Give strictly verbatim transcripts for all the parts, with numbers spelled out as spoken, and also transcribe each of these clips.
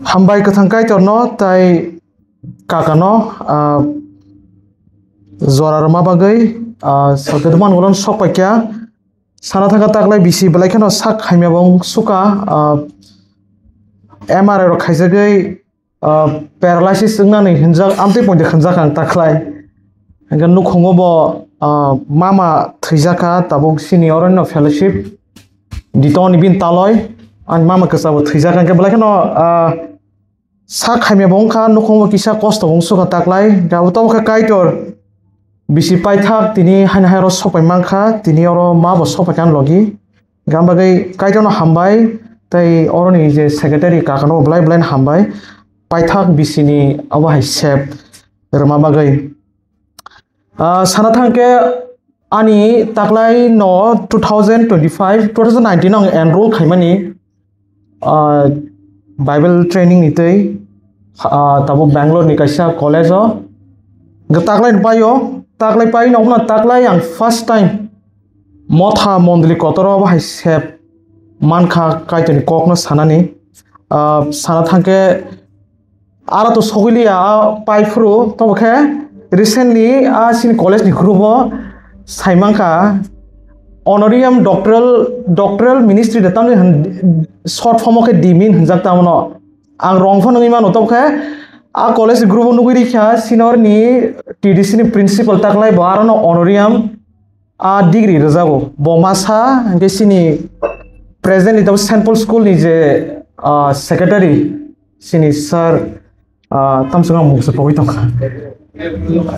Hambai kwthang Kaitorno tai kakano, ah, jora rwma bagwi, ah, salkhe duman golon sok paikha. Sana thangkha taklai bisi belai kheno sak khaimya bo wng suka, ah, M R I rok khaijagwi, ah, paralysis wngnani hinjak, amtwi pointe hinjak ang taklai. Hingke nukhungo bo, ah, mama thwijak kha, tabuk sini oro no fellowship. Ditoni bin taloi, ani mama kwchabo thwijak kha, hingke belai kheno, ah, sak khaimya bo wngkha, nukhungo kisa kosto bo wngsukha taklai. Hingke abo tabuk khe Kaitor bisi paithak tini haino hai oro sopai mankha, tini oro ma bo sopai kha ani logi. Gam bagwi Kaitorno hambai, tei oroni je secretary kakano belai belai no hambai. Paithak bisini abo hai sep rwma bagwi. Ah, sana thangkhe ani taklai no two thousand twenty-five, two thousand nineteen ang enroll khaimani, ah, Bible training ni tei, ah, tabo Bangalore ni kaisa college o. Hingke taklai no paio, taklai pai no taklai ang first time Motha mondoli kotoro bahai sep mankha Kaitorni kokno sanani. Ah, sana thangkhe aro to sogwiliya, ah, pai phuru, tobo khe recently, ah, chini college ni group o sai mankha honorarium doctoral, doctoral ministry de tamni hwn, short form o khe D Min hwnjak tamono. Ang rong phano nugwi mano, tobo khe ah college ni group o nugwi rikha senior ni T D C ni principal taklai bo aro no honorarium a degree rwjago. Bo masa hingke chini presently tabuk Saint Paul School ni je, ah, secretary, chini sir, ah, tamsong ang mungsa pogwi tongkha.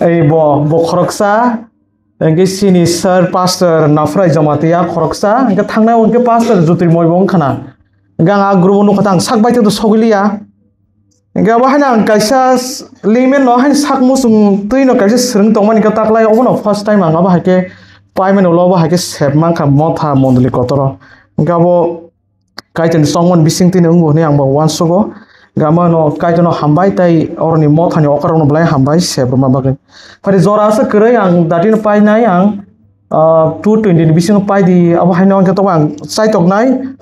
Ei bo, bo khoroksa, hingke chini sir pastor Nafrai Jamatia khoroksa, hingke thangnai hingke pastor Jyotirmoy bo wngkhana. Hingke ang a group o nukha ta ang sak bai tei sogwiliya. Hingke abo haino ang kaisa s-, layman no haino sak muchung twi no kaisa swrwng tongmani khe taklai obono first time ang abo hai khe paimani ulo abo hai khe sep mankha Motha mondoli kotoro. Hingke abo Kaitorni chongmani bising twi no wngo hwnwi ang bo uansugo. Hingke amo no Kaitorno hambai tei oroni Mothani okra rokno belai hambai sep rwma bagwi. Phai jora aswk kwrwi ang datino painai ang, ah, two twenty ni bisingo paidi abo haino hingke tobo ang chaitoknai.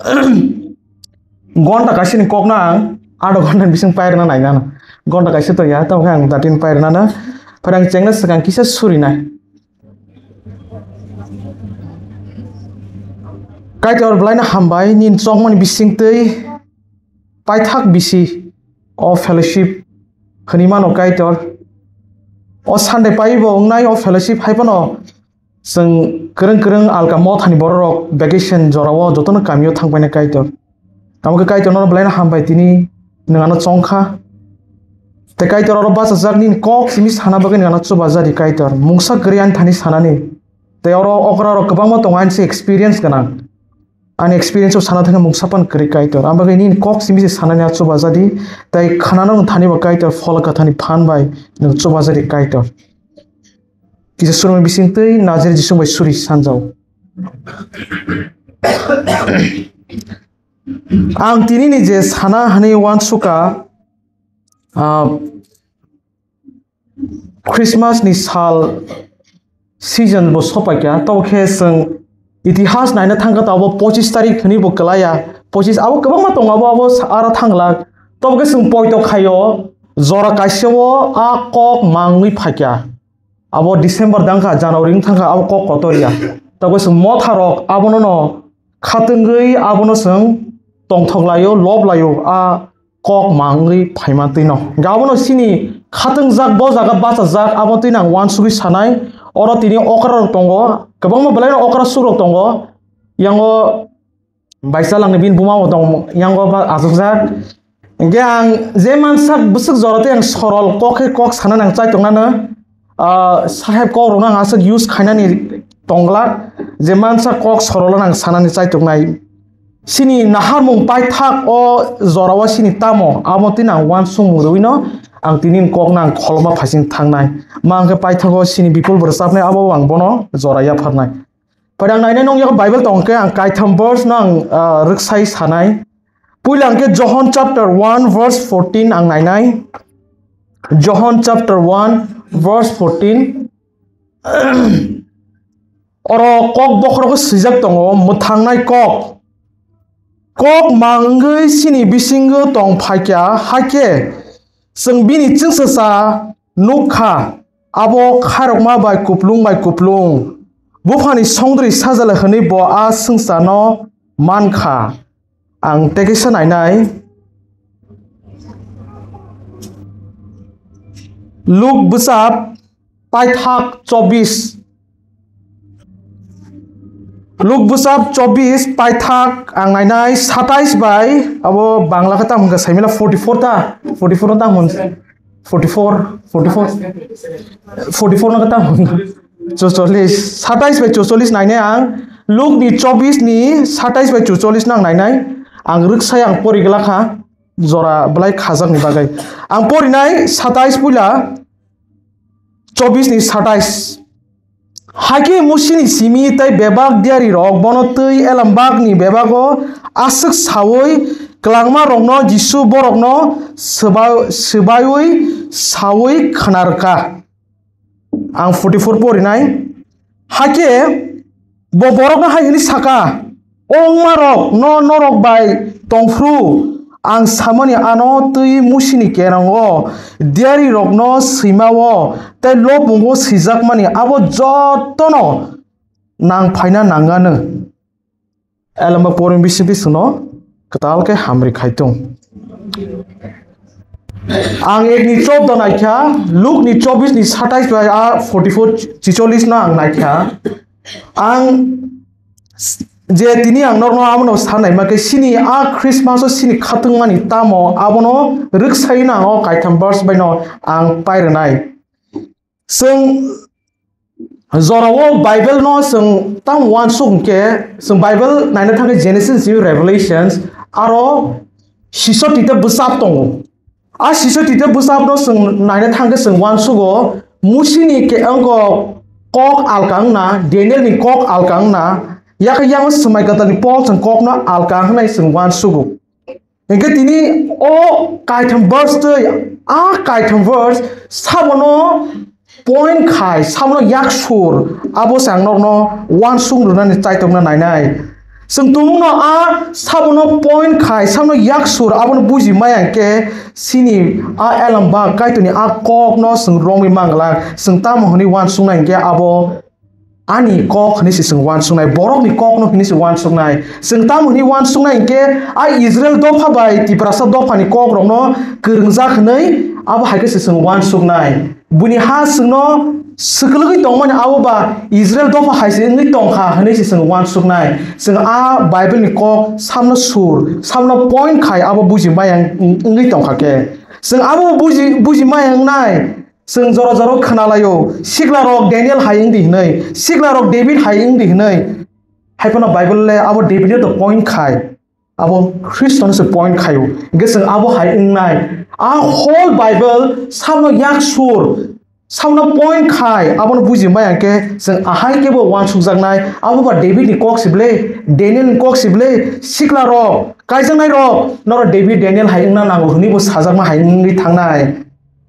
Gonta kaisani kokno ang adho gonta bising pairwna nainano. Gonta kaisa to ya, tamo khe ang datin pairwnano. Phai ang chengna swkang kisa surinai. Kaitor belaino hambai, nini chongmani bisingtwi paithak bisi o fellowship hwnwi mano Kaitor. O Sunday paibo wngnai o fellowship hai phano Chwng kwrwng kwrwng alka Mothani bororok vacation jorao jotono kamio thangpaina Kaitor. Tamo khe Kaitor nono belaino hambai tini nwng ano chongkha. Tei Kaitor oro bachajak nini kok simi sana bagwi nwng ano chubajadi Kaitor. Mungsa kwrwi ani thani sanani. Tei oro okrarok kwbangma tongo ani se experience gwnang. Ani experience o sana thangkhe mungsa pan kwrwi Kaitor. Ang bagwi nini kok simi se sanani a chubajadi. Tei khwnano nwng thani bo Kaitor phola kwthani phan bai nwng chubajadi Kaitor. Kisa surungni bisingtwi Nazareth Jisung bai suri sanjao. Ang tini ni je sana hani uansukha, ah, Christmas ni sal season bo sopaikha, tabo khe chwng itihas naina thangkha, tabo pochis tarik hwnwi bo kwlaiya, pochis abo kwbangma tongo, abo, abo aro thangla, tabo khe chwng poito khaio, jora kaisa o a kok mangwi phaikha. Abo December dangkha, January wng thangkha, abo kok kotor ya. Tabo se motha rok abono no khatungwi abono chwng tongthok laio, lob laio, a kok mangwi phaima twi no. Ga abono sini khatungjak, bo jaga bachajak, abo twi nang uansugwi sanai. Oro tini okra rok tongo, kwbangma belai no okra suk rok tongo. Yango Baisa langni bini buma bo tong yango ba achukjak. Hingke ang je mansak bwswk jora tei ang sorol kok khe kok sana nang chai tongnano, ah, saheb kok rokno ang aswk use khainani tongglak, je mansak kok sorol ang sanani chai tongnai. Sini naharmung paithak o jorao sini tamo, abo tini ang uansukmung rwino ang tini kok nang kholoma phaising thangnai. Ma hingke paithago sini bipul bo rwchapnai, abo ang bono jora yapharnai. Phaidi ang nainai nung yago Bible tong khe ang kaitham verse no ang, ah, rwksai sanai. Puila ang khe John chapter one verse fourteen ang nainai. John chapter one verse fourteen. Oro kok bokhorok swijak tongo, mwthangnai kok. kok mang wngwi chini bisingo tong phaikha, hakhe chwng bini chwngsacha nuk kha, abo khairokma bai kuplung bai kuplung. Buphani songdri sajala hwnwi bo a swngcharno man kha. Ang tei kaisa nainai. Luk bwsap paithak chobis. Luk bwsap chobis paithak ang nainai satais bai abo Bangla khe tamo hwnkha saimila forty four ta, forty four no tamo hwn, forty four, forty four, forty four no khe tamo hwn, chocholis, satais bai chocholis nainai ang. Luk ni chobis ni satais bai chocholis no ang nainai. Ang rwksai ang pori glak kha jora belai khajak ni bagwi. Ang porinai satais puila chobis ni satais. Hakhe Musini simi tei bebak diarirok bono twi elambakni bebago aswk saui kwlangmarokno Jisu borokno swba-, swbaiwi saui khna rwkha. Ang forty four porinai. Hakhe bo borokno hai hwnwi saka, "O wngmarok, no norok bai tongphru ang samani ano twi Musini kerango, diarirokno swimao tei lopungo swijakmani abo jotono nang phaina nangano." Elamba porin bisi bisingno kwtal khe hamri khaitung. Ang ekni chobda naikha, Lukni chobisni satais bai a forty four chicholis no ang naikha. Ang s-, je tini ang norokno abono sanai ma khe sini a Christmas o sini khatungmani tamo abono rwksai nang o kaitham verse bai no ang pairwnai. Chwng jorao Bible no chwng tamo uansuk hwnkhe chwng Bible naina thangkhe Genesis ni Revelations aro sisoti tei bwsap tongo. A sisoti tei bwsapno chwng naina thangkhe chwng uansugo, Musini ke-, wngkok kok alka wngna, Danielni kok alka wngna, yakhe yang swmai kwtalni Paul chwng kokno alka hwnwi chwng uansugo. Hinkhe tini o kaitham verse tei a kaitham verse sabono point khai, sabono yaksur, abo se ang norokno uansuk rwnani chaitokna nainai. Chwng tumungno a sabono point khai, sabono yaksur, abono buji maya hinkhe sini a elambak Kaitorni a kokno chwng romwi manglak, chwng tamo hwnwi uansuknai hinkhe abo ani kok hwnwi se chwng uansuknai, borokni kokno hwnwi se uansuknai. Chwng tamo hwnwi uansuknai hinkhe a Israel dopha bai Tiprasa dophani kokrokno kwrwngjak hwnwi abo hai khe se chwng uansuknai. Buini ha chwngno swkwlwgwi tongmani abo ba Israel dopha hai se wngwi tongkha hwnwi se chwng uansuknai. Chwng a Bible ni kok samno sur, samno point khai abo buji maya wng-, wngwi tongkha khe. Chwng abo buji, buji maya wngnai. Chwng jora jora khwnalaio, siklarok Daniel hai wngdi hwnwi, siklarok David hai wngdi hwnwi. Hai phano Bible le abo David no to point khai. Abo Khristo no se point khaio. Hinkhe chwng abo hai wngnai. A whole Bible samno yaksur, samno point khai, abono buji maya hinkhe chwng ahai kebo uansukjaknai. Abo ba David ni kok si ble, Daniel ni kok si ble, siklarok, kaijaknairok, norok David, Daniel hai wngna nango hwnwi bo sajakma hai wngwi thangnai.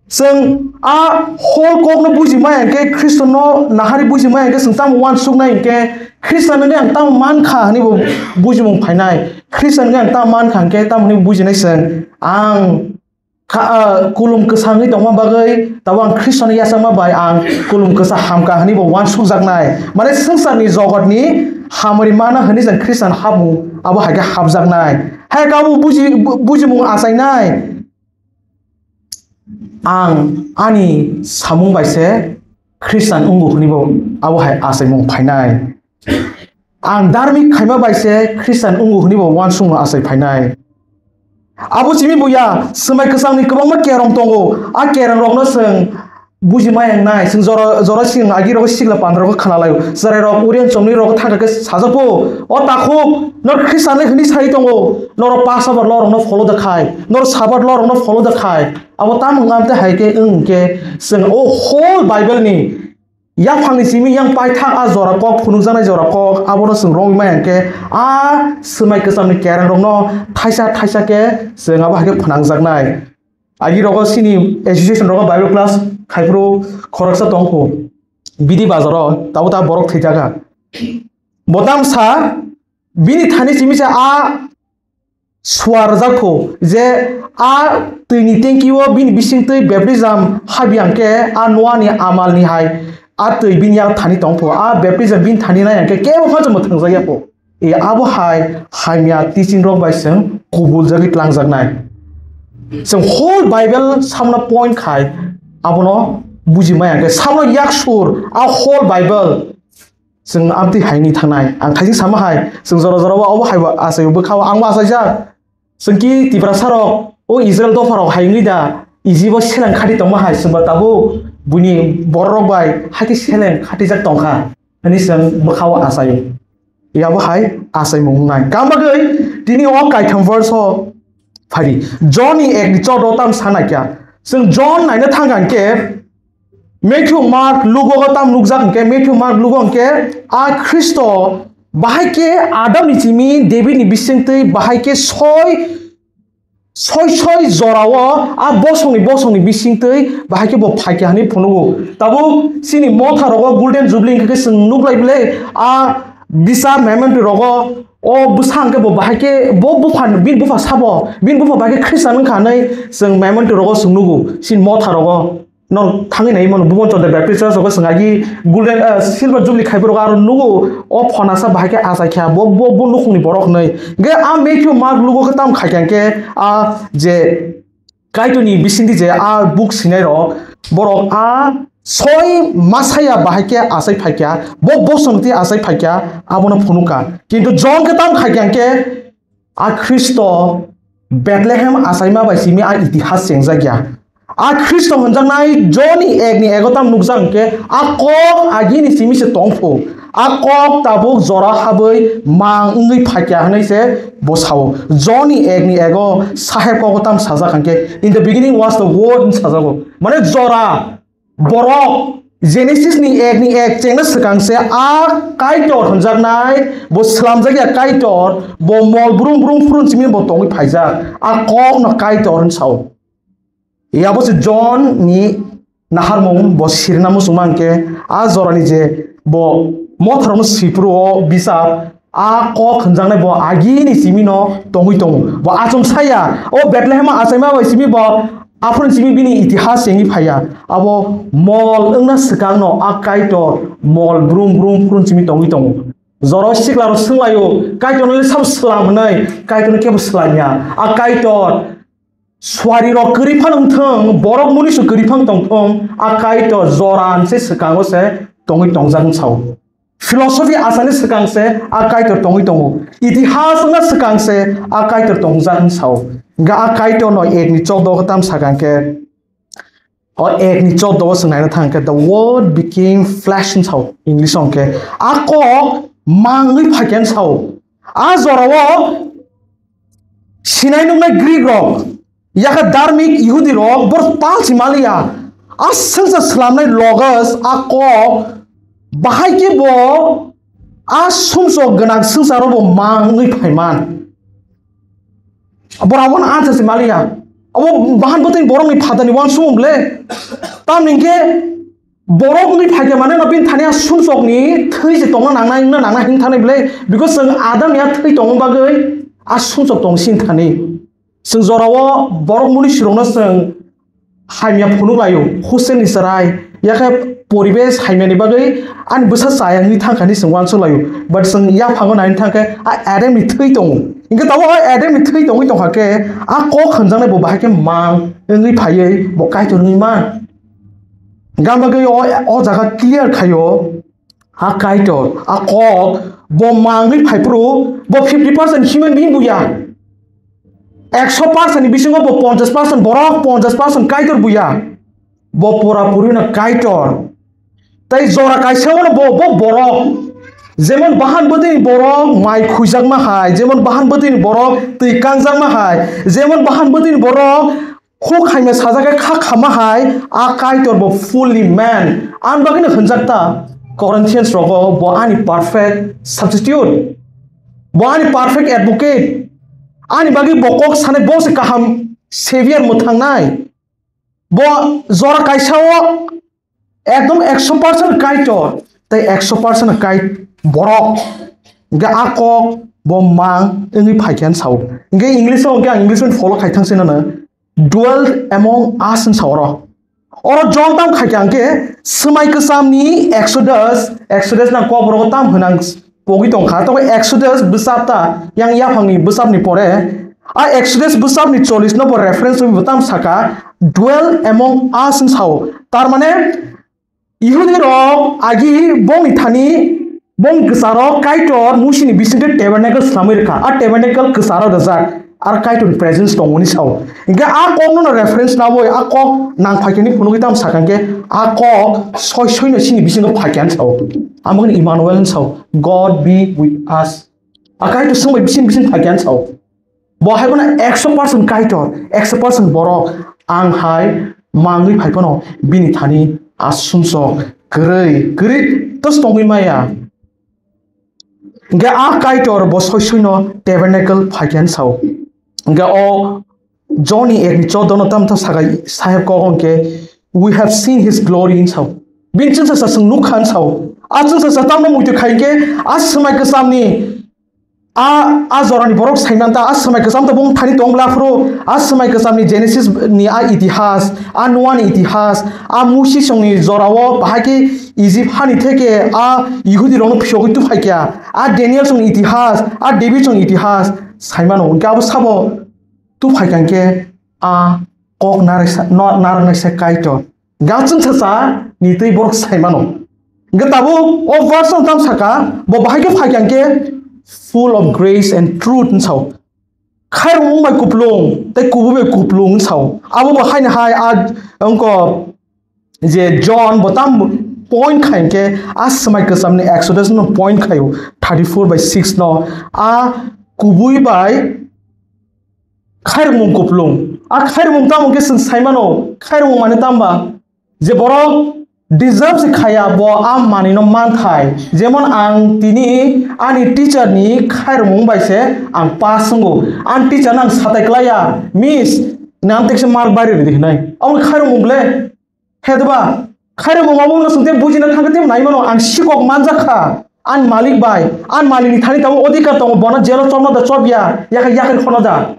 Chwng a whole kokno buji maya hinkhe, Khristono nahari buji maya hinkhe, chwng tamo uansuknai hinkhe, Khristo hwnwi ang tamo mankha hwnwi bo bujimung phainai. Khristo hwnwi ang tamo mankha hinkhe, tamo hwnwi bujinai chwng? Ang kha-, ah, kulum kwsa wngwi tongma bagwi, tabo ang Khristono yachakma bai ang kulum kwsa hamkha hwnwi bo uansukjaknai. Mane swngcharni jogotni hamari mana hwnwi chwng Khristono hapmung abo hai khe hapjaknai. Hai khe abo buji-, bu-, bujimung achainai. Ang ani samung bai se Khristian wngo hwnwi bo abo hai achaimung phainai. Ang dharmik khaima bai se Khristian wngo hwnwi bo uansukmung achai phainai. Abo simi bo ya, swmai kwchangni kwbangma kerong tongo. A kerongrokno chwng buji maya wngnai, chwng jora, jora sigang agi rogo sigla panda rogo khna laio. Chwrai rok, Orian chomni rogo thangkha khe sajak pho, "O takhuk, nor Khristian le hwnwi sai tongo, noro Passover law rokno follow da khai, noro Sabbath law rokno follow da khai." Abo tamo wngkha amte hai khe wng khe chwng o whole Bible ni yaphangni simi yang paithak a jora kok phunukjaknai jora kok abono chwng romwi maya hwnkhe a swmai kwchamni kerong rokno thaisa thaisa khe chwng abo hai khe phnangjaknai. Agi rogo sini association rogo Bible class khaiphuru khoroksa tongkhu. Bidi bazaro tabo ta borok thwijaka. Botam sa bini thani simi sa a suarjak kho je a twini tanki o bini bising twi baptism habi hwnkhe a Noani amal ni hai a twi bini yak thani tong pho, a baptism bini thani nai hwnkhe kebo pha chwng mwthangjakya pho. E abo hai hamya teaching rok bai chwng kubul jagwi tlangjaknai. Chwng whole Bible samna point khai abono buji maya hwnkhe samno yak sur a whole Bible. Chwng amtwi haini thangnai. Ang khaising sama hai, chwng jora jora o abo hai bo achai bwkha o ang bo achaijak. Chwng ki Tiprasa rok o Israel dopha rok hai wngwi da Egypt o seleng khati tongma hai, chwng ba tabuk buini borok rok bai hai khe seleng khatijak tongkha hwnwi chwng bwkha o achaio. Yabo hai achaimung wngnai. Kam bagwi tini o kaitham verse o phari. John ni ek ni chordo tam sana kya. Chwng John naina thang kha hwnkhe Matthew, Mark, Luke o tam nukjak hwnkhe, Matthew, Mark, Luke o hwnkhe a Khristo bahai khe Adam ni simi David ni bising twi bahai khe soi, soi, soi jora o a bosong ni, bosong ni bising twi bahai khe bo phaikha hwnwi phunugo. Tabuk chini motha rogo Golden Jubilee hwnkhe chwng nuklai bwle a bisa memento rogo o bwsa hwnkhe bo bahai khe bo bupha, bini bupha sabo, bini bupha bahai khe Khristan wngkha hwnwi chwng memento rogo chwng nugo chini motha rogo. No thangwi nai mano, Bhuban Chandra Baptist Church rogo chwng agi Golden, eh, Silver Jubilee khai borok aro nugo o phonasa bahai khe achai kha bo, bo, bo nukhungni borok hwnwi. Hwnkhe a Matthew, Mark, Luke o khe tam khai kha hwnkhe a je Kaitorni bisingtwi je a book sinai rok borok a soi Messiah bahai khe achai phai kha, bo bosong twi achai phai kha abono phunuk kha. Kintu John khe tam khai kha hwnkhe a Khristo Bethlehem achaima bai simi a itihas chengjak ya. A Khristo hwnjaknai John ni ek ni ego tam nukjak hwnkhe a kok agini simi se tong pho. A kok tabuk jora habwi mang wngwi phai kha hwnwi se bo sao. John ni ek ni ego saheb kogo tam sajak hwnkhe, "In the beginning was the Word," hwn sajago. Mane jora borok Genesis ni ek ni ek chengna swkang se a Kaitor hwnjaknai, bo swlamjak ya Kaitor, bo mol brum brum phurun simi bo tongwi phaijak, a kok no Kaitor hwn sao. Yabo se John ni naharmung bo sirna muchungma hwnkhe a jorani je bo motharokno sipru o bisap, a kok hwnjaknai bo agini simi no tongwi tongo. Bo achomsa ya, o Bethlehem o achaima bai simi bo aphuru simi bini itihas chengwi phaiya. Abo mol wngna swkang no a Kaitor mol brum brum phurun simi tongwi tongo. Jora sikla rok swnglaio, Kaitor no le sabo swlam hwnwi, Kaitor no kebo swlam ya. A Kaitor suari rok kwrwi phano wngthung, borok muni su kwrwi phano tongthung, a Kaitor jora se swkango se tongwi tongjak wng sao. Philosophy asani swkang se a Kaitor tongwi tongo. Itihas wngna swkang se a Kaitor tongjak wng sao. Hwnkhe a Kaitor no ek ni chordo khe tam sakang khe, o ek ni chordo o chwng naina thang khe, "The Word became flesh," wng sao English o hwnkhe. A kok mangwi phai khe wng sao. A jora o sinai nuknai Greek rok, yakha dharmik Yehudi rok, bor tal si maliya. A swngsa swlamnai logos, a kok, bahai khe bo a sumsok gwnang swngcharo bo mangwi phaiman. Bor abono ansa si maliya. Abo bahan bwtwi borokni phatani uansukmung ble. Tamni hwnkhe borok wngwi phaikha mane no bini thani a sumsokni thwi se tongna nangnai, wngna nangnai hwn thani ble. Because chwng Adam ya thwi tongma bagwi a sumsok tong sini thani. Chwng jorao borok muni sirokno chwng hamya phunuk laio, hostel ni chwrai, yakhe poribesh hamya ni bagwi ani bwsa chaya wngwi thangkha hinwi chwng uansuk laio. But chwng yaphango naina thangkhe a Adam ni thwi tongo. Hinkhe tabuk a Adam ni thwi tongwi tongkha khe a kok hwnjaknai bo bahai khe mang wngwi phaiwi bo Kaitor wngwi man. Gam bagwi o, o jaga clear khaio. A Kaitor, a kok, bo mangwi phaiphuru, bo fifty percent human being buya. Ekso percent ni bisingo bo ponchash percent borok, ponchash percent Kaitor buya. Bo pura puri no Kaitor. Tai jora kaisa no bo, bo borok. Jemon bahan bwtwi ni borok mai khuijakma hai, jemon bahan bwtwi ni borok twi kangjakma hai, jemon bahan bwtwi ni borok Huk hai ma sajak kha khama hai, a Kaitor bo fully man. Ani bagwino hwnjak ta, Corinthians rogo bo ani perfect substitute. Bo ani perfect advocate. Ani bagwi bo kok sanai bo se kaham savior mwthangnai. Bo jora kaisa o ekdom ekso percent Kaitor, tei ekso percent Kait borok. Hingke a kok bo mang wngwi phaikha, hwn sao. Hwnkhe English o hwnkhe ang English bai follow khai thang sinano, "Dwell among us," hwn sao oro. Oro John tam khaikha hwnkhe, swmai kwchamni Exodus, Exodus nang Kokborok tam hwnang pogwi tongkha. Tokhe Exodus bwsap ta, yang yaphangni bwsapni pore, a Exodus bwsapni chollish no bo reference wngwi bo tam saka, "Dwell among us," hwn sao. Tar mane, Yihudi rok agi bongni thani, bongni kwcharo Kaitor Musini bisingtwi tabernacle swnamwi rwkha. A tabernacle kwcharo rwjak, ar Kaitorni presence tongmani sao. Hwnkhe a kokno no reference nawi a kok nang phaikhe ni phunugwi tamo sakha hwnkhe, a kok soi soino chini bisingo phaikha hwn sao. Amokhe Emmanuel hwn sao, "God be with us." A Kaitor chwng bai bising bising phaikha hwn sao. Bo hai bono ekso percent Kaitor, ekso percent borok, ang hai mangwi phai phano bini thani a sumsok kwrwi, kwrwi tos tongwi maya. Hwnkhe a Kaitor bo soi soino tabernacle phaikha hwn sao. Hwnkhe o John ni ek ni choudo no tam tam sakai saheb kok hwnkhe, "We have seen his glory," hwn sao. Bini chwngsacha chwng nukha hwn sao. A chwngsacha tamno muitu khai hwnkhe a swmai kwchamni A, a jorani borok saimanta, a swmai kwcham to bong thani tong bla phuru, a swmai kwchamni Genesis ni a itihas, a Noah ni itihas, a Musi songni jorao bahai khe Egypt hani theke a Yihudi rokno phiyogwi tuphaikha, a Daniel songni itihas, a David songni itihas saimano, hwnkhe abo sabo tuphaikha hwnkhe a kok naraksa, no-, naraknaisa Kaitor. Gachung sacha ni twi borok sai mano. Hwnkhe tabuk o verse no tam saka, bo bahai khe phai kha hwnkhe full of grace and truth hwn sao. Khairokmung bai kuplung, tei kubui bai kuplung hwn sao. Abo bo haino hai a wngko je John bo tam point khai hwnkhe a swmai kwchamni Exodus no point khaio thirty four by six no. A kubui bai khairokmung kuplung. A khairokmung tamo khe chwng sai mano, khairokmung mane tamba? Je borok deserve se khaya, bo a manwino manthai. Jemon ang tini ani teacher ni khairokmung bai se ang pass wngo. Ani teacher no ang satai klaiya, "Miss, nang tekse mark bari ridi," hinai. Abo khairokmung ble? He diba? Khairokmung abo no chwng tei bujina thangkhe tei nai mano, ang sikok manjak kha. Ani malik bai, ani malik ni thani tabuk odhikar tongo, bono jelo chopno da chopya, yakhe yakhe khono da.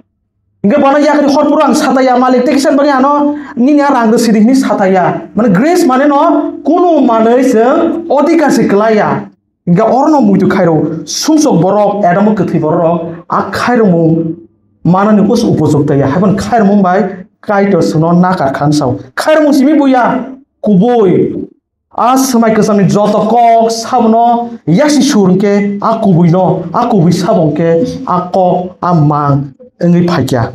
Hingke bono yakri hor phuru ang sataya, malik tei kisa bagwi ano nini a rang rwsidi hini sataya. Mane grace mane no kunu manwi chwng odhikar se kwlaiya. Hingke orono muitu khairok sumsok borok, Adamo kwthwi borok a khairokmung manani us-, upojukta ya. Haibon khairokmung bai Kaitor chwngno nakar kha wng sao. Khairokmung simi buya kubui. A swmai kwchamni joto kok sabono yasi sur hwnkhe a kubuino, a kubui sabo hwnkhe a kok a mang wngwi phaikha.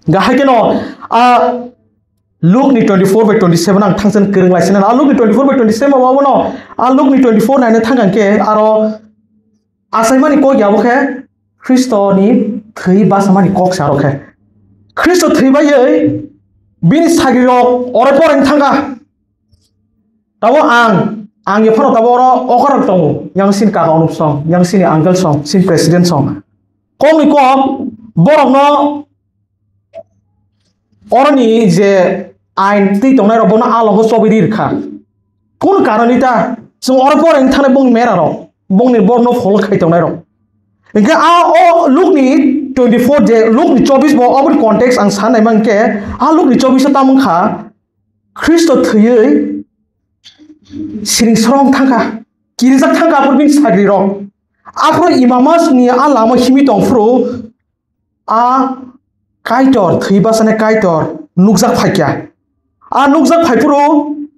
Hwnkhe hai kheno a Luke ni twenty four by twenty seven ang thangsan kwrwng lai sinai. A Luke ni twenty four by twenty seven abono, a Luke ni twenty four naina thangkha hwnkhe aro achaimani kok ya bo khe Khristoni thwi basamani kok se aro khe. Khristo thwi baiwi bini sagrirok oro poreng thangkha. Tabo ang, ang ephano tabo oro okorok tongo. Yang sini kaka onuk song, yang sini uncle song, sini president song. Kokni kok borokno oroni je ain twi tongnai rok bono a logo chobwi ri rwkha. Kun karon ni ta? Chwng oro poreng thangna bongni mera rok, bongni borokno follow khai tongnai rok. Hingke a o Luke ni twenty four je Luke ni chobbish bo oboni context ang sanai mankhe a Luke ni chobbish o tamung kha Khristo thwiwi siring sorong thangkha, kirijak thangkha aphuru bini sagrirok. Aphuru Emmaus ni a lama himwi tongphuru a Kaitor, thwi bachani Kaitor nukjak phaikha. A nukjak phaiphuru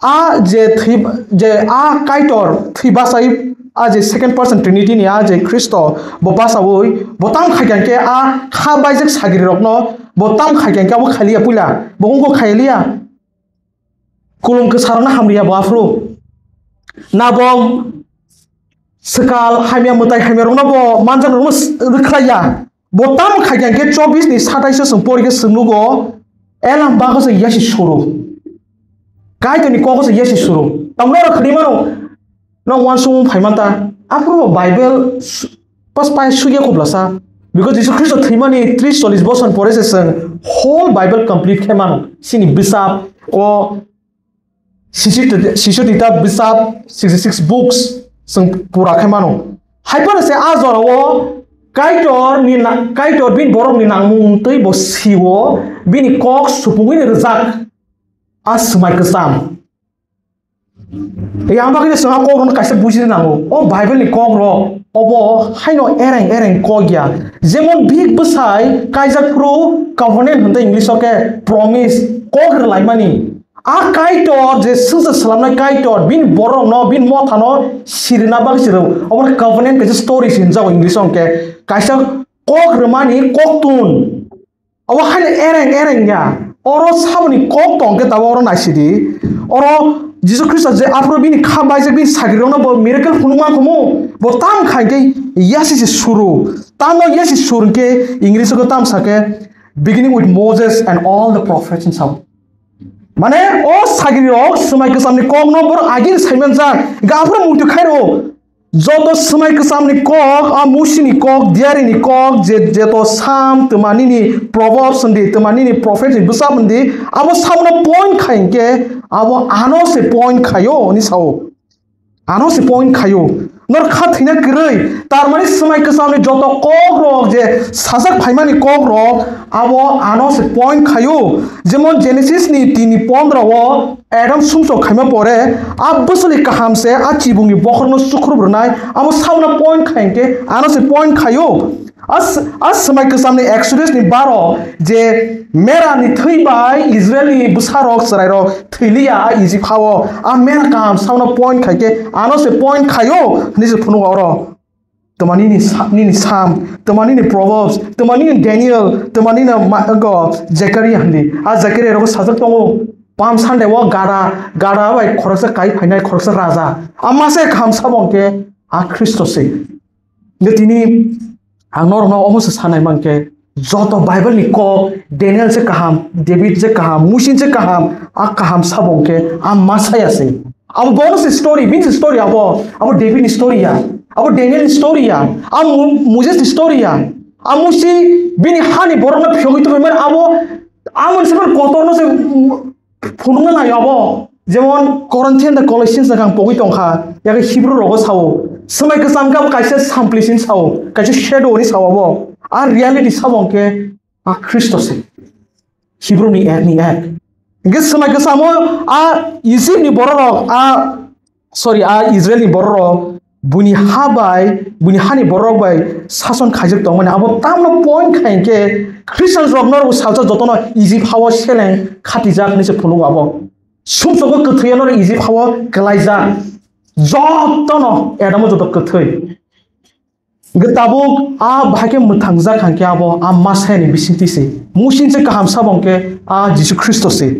a je thwi, je a Kaitor thwi bachai a je second person Trinity ni a je Khristo bo bachaui bo tam khaikha hwnkhe a kha baijak sagrirokno bo tam khaikha hwnkhe abo khailiya puila bo wngkho khailiya. Kulum kwsarokno hamriya bo aphuru. Nabok swkal hamya mwtai hamya rokno bo manjak rokno rwkhlaiya. Bo tamo khaikha hwnkhe chobbish ni satais o chwng pori khe chwng nugo, elam bago se yasi suru. Kaitor ni kogo se yasi suru. Tamno oro khwlai mano. Nang uansukmung phai manta, aphuru bo Bible su-, pas pai sugya kuplasa. Because Jisu Khristo thwimani tris chollish bosor pore se chwng whole Bible complete khe mano. Chini bwsap o sisitita bwsap sixty six books chwng pura khe mano. Hai phano se a jorao Kaitor ni na-, Kaitor bini borok ni nangmung twi bo siwo, bini kok supungwi ni rwjak a swmai kwcham. Yang bagwi chwng a kok rok no kaisa bujina nango. O Bible ni kok rok obo haino ereng ereng kok ya. Jemon bihik bwsai kaijak phuru covenant hwn tei English o khe promise kok rwlaimani. A Kaitor je swngchar swlamnai Kaitor bini borok no bini motha no sirina bagwi siro. Obo no covenant kaisa story se hwnjago English o hwnkhe kaisa kok rwmani koktun. Obo haino ereng ereng ya. Oro saboni kok tong khe tabuk oro naisidi. Oro Jisu Khristo je aphuru bini kha baijak bini sagrirokno bo miracle phunukma khumu. Bo tam khai khe yasi se suru. Tamno yasi sur hwnkhe English o tam sa khe beginning with Moses and all the prophets hwn sao. Mane o sagrirok swmai kwchamni kokno borok agini saimanjak. Hwnkhe aphuru muitu khairo. Joto swmai kwchamni kok, a Musini kok, diarini kok, je, jeto Sam, twma nini Proverbs hwndi, twma nini Prophet ni bwsap hwndi, abo sabono point khai hwnkhe, abo ano se point khaio, hwnwi sao. Ano se point khaio. Nor kha thwina kwrwi, tar mani swmai kwchamni joto kok rok je sajak phaimani kok rok, abo ano se point khaio. Jemon Genesis ni tini pondro o, Adam sumsok khaima pore, a bwswli kaham se a chibungni bokhorno sukhrup rwnai, abo sabono point khai hwnkhe, ano se point khaio. A s-, a swmai kwchamni Exodus ni baro je Mera ni thwi bai Israel ni bwsarok chwrairok thwiliya a Egypt hao, a Mera kaham sabono point khai khe, ano se point khaio, hwnwi se phunuk oro. Twma nini sa-, nini Sam, twma nini Proverbs, twma nini Daniel, twma nini ma-, go, Zechariah hwndi. A Zechariah rogo sajak tongo, Palm Sunday o gada, gada bai khoroksa kai phainai, khoroksa raja. A masa kaham sabo hwnkhe a Khristo se. Hwnkhe tini ang norokno omo se sanai mankhe, joto Bible ni kok, Daniel se kaham, David se kaham, Musin se kaham, a kaham sabo hwnkhe a Messiah se. Abo bono se story, bini se story abo, abo David ni story ya, abo Daniel ni story ya, abo Mu-, Moses ni story ya. A Musi bini hani borokno phiyogwi tongmani abo, abo se kotorno se phunukna nai abo. Jemon Corinthian da Colossians da kang pogwi tongkha, yakhe Hebrew rogo sao. Swmai kwcham khe abo kaisa sampli sin sao, kaisa shadow ni sao abo. A reality sabo hwnkhe a Khristo se. Hebrew ni ek ni ek. Hwnkhe swmai kwchamo a Egypt ni bororok a, sorry, a Israel ni bororok buini ha bai, buini hani borok bai sason khaijak tongmani abo tamno point khai hwnkhe Christian rok norok salsa jotono Egypt hao seleng khatijak hinwi se phunuk abo. Sumsogo kwthwi norok Egypt hao kwlaijak. Jotono Adamo joto kwthwi. Hwnkhe tabuk a bahai khe mwthangjak hwnkhe abo a Messiah ni bisingtwi se. Musing se kaham sabo hwnkhe a Jisu Khristo se.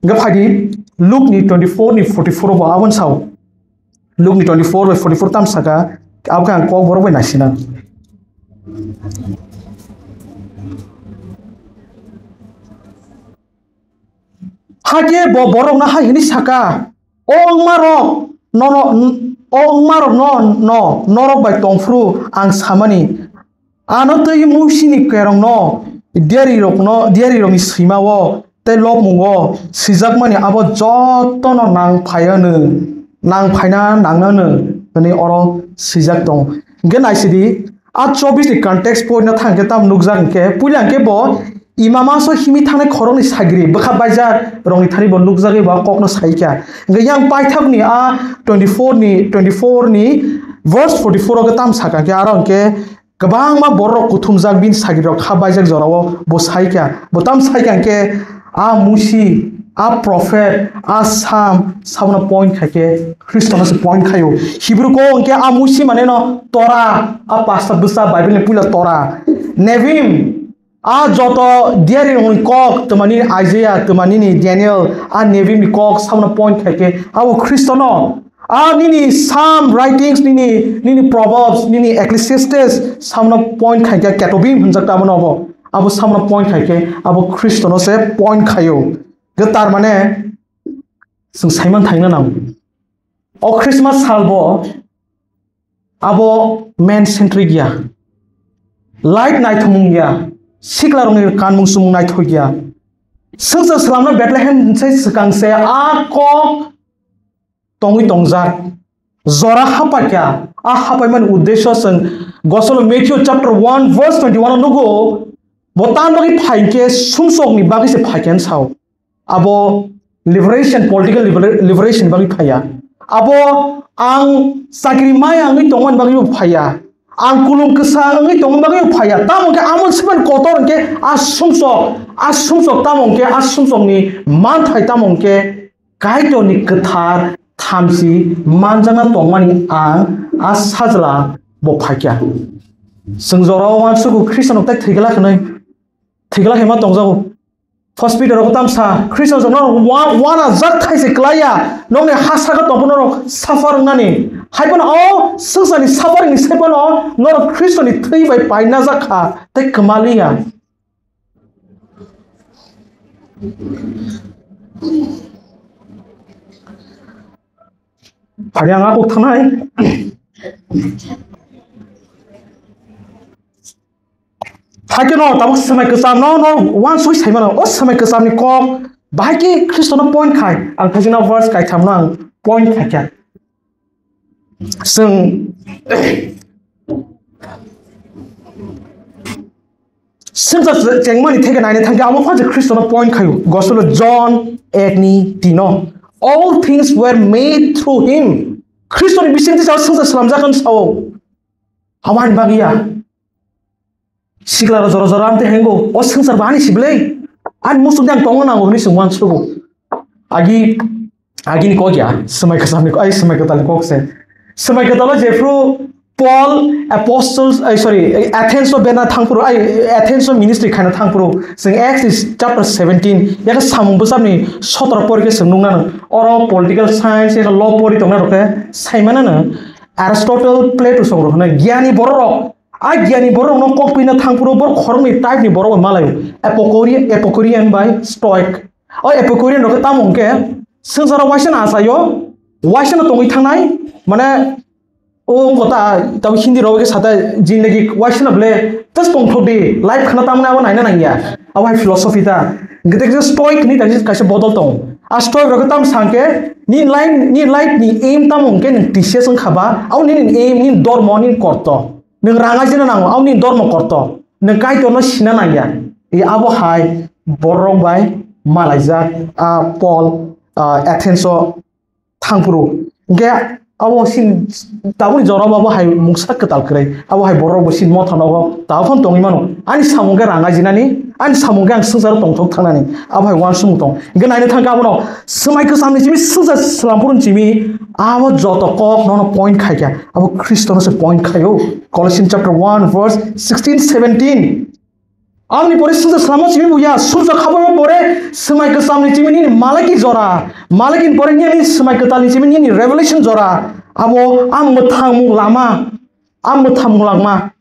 Hwnkhe phaidi Luke ni twenty-four ni forty-four bo aboni sao. Luke ni twenty-four bai forty-four tam saka, abo khe ang kok borok bai naisina. Hakhe bo borokno hai hwnwi saka, "O wngmarok nono, o wngmarokno no norok bai tongphuru ang samani, ano tei Musini kerongno diarirokno, diarirokni swimao tei lobmungo swijakmani abo jotono nang phaianw, nang phaina nangnanw," hwnwi oro swijak tongo. Hwnkhe naisidi, a chobbish ni context poina thang khe tam nukjak hwnkhe, puila hwnkhe bo imama so himi thangnai khoroknwi sagri bwkha baijak rokni thani bo nukjagwi bo a kokno saikha. Hwnkhe yang paithakni a twenty-four ni, twenty-four ni verse forty-four o khe tam sakha khe, aro hwnkhe kwbangma borok kuthumjak bini sagrirok kha baijak jorao bo saikha. Bo tam saikha hwnkhe a Musi, a prophet, a Sam, sabono point khaikhe Khristono se point khaio. Hebrew kok hwnkhe a Musi maneno Torah, a pasta bwsa Bible ni puila Torah. Nevi'im, a joto diarirokni kok, twmani Isaiah, twmani ni Daniel, a Nevi'im ni kok sabono point khaikhe abo Khristono. A nini Psalm writings, nini, nini Proverbs, nini Ecclesiastes, sabono point khaikhe Ketuvim hwnjak ta abono abo. Abo sabono point khaikhe abo Khristono se point khaio. Ge tar mane, chwng saiman thaina nang. O Christmas salbo abo man centric ya. Light naithumung ya. Siklarokni kanmung sumung naithok ya. Swngchar swlamno Bethlehem se swkang se a kok tongwi tongjak. jora hapaikha. A hapaimani uddesyo chwng Gospel of Matthew chapter one verse twenty-one o nugo, bo tamni bagwi phaikhe sumsokni bagwi se phaikha hwn sao. Abo liberation, political libera-, liberation bagwi phaiya. Abo ang chakri maya wngwi tongmani bagwi bo phaiya. Ang kulum kwsa wngwi tongmani bagwi bo phaiya. Tamo hwnkhe amo sibani kotor hwnkhe a sumsok, a sumsok tamo hwnkhe a sumsokni manthai tamo hwnkhe Kaitorni kwthar thamchi manjakna tongmani ang a sajla bo phaikha. Chwng jorao uansugo Khristo no tei thwigwlak hwnwi, thwigwlak hwnwi ma tongjago. Hospital rok tamsa Khristo jono wa-, wana jak thai se klaiya, nokni ha saka tongbo norok suffer wngnani. Hai phano o swngcharni suffering ni sai phano norok Khristoni thwi bai paina jak kha tei kwmaliya. Phari ang a kok thanai. Hakhe no tabuk swmai kwcham no, no uansugwi sai mano. O swmai kwchamni kok bahai khe Khristono point khai. Ang thajina verse kaitham no ang point khai kha. Chwng swngchar chengmani theke naina thangkhe amo phansi Khristono point khaio. Gospel of John ek ni tino. All things were made through him. Khristoni bisingtwi sao swngchar slamjak hwn sao. Aboni bagwi ya. Sikla rok jora jora amte hengo, o swngchar bo ani siblei. Ani muchungdi ang tongna nango hwnwi chwng uansugo. Agi, agini kok ya, swmai kwchamni kok, ai swmai kwtalni kok se. Swmai kwtalo jephru Paul apostles, ai sorry, Athens o bena thangphuru, ai Athens o ministry khaina thangphuru. Chwng Acts chapter seventeen, yakhe samung bwchabni sotoro pori khe chwng nuknano. Oro political science, yakhe law pori tongna rok khe saimanano. Aristotle, Plato song rok hwnwi giyani borok rok. A giyani borok no kok pina thangphuru bor khoroknwi type ni borok bai malaio. Epicuri-, Epicurean bai Stoic. O Epicurean rok khe tamo hwnkhe swngcharo waisa na achaio, waisa no tongwi thangnai, mane o wngkha ta, tamo Hindi rok khe sata jindagi waisa no ble, just tongthok di, life khana tamni abo naina nangya. Abo hai philosophy ta. Gede gede Stoic ni kaisa, kaisa bodol tongo. A Stoic rok khe tamo sangkhe ni life, ni life ni aim tamo hwnkhe nwng T C S wngkha ba, abo nini aim, nini dormo, nini korto. Nwng rang ajina nango, aboni dormo korto. Nwng Kaitorno sina nangya. E abo hai borok bai malaijak, a, Paul, a, Athens o thangphuru. Hwnkhe abo sin tabukni jorao abo hai mungsa kwtal kwrwi. Abo hai borok bo sin motha nogo. Tabuk phano tongwi mano. Ani samung khe rang ajinani, ani samung khe ang swngcharo tongthok thangnani. Abo hai uansukmung tong. Hwnkhe naina thangkhe abono swmai kwchamni simi swngchar swlamphuru simi abo joto kok nono point khaikha. Abo Khristono se point khaio. Colossians chapter one verse sixteen, seventeen. Aboni pore swngchar swlamo simi buya, sumsa khabao pore swmai kwchamni simi nini Malaki jora. Malakini pore nini swmai kwtalni simi nini Revelation jora. Abo a mwthangmung lama, a mwthangmung langma.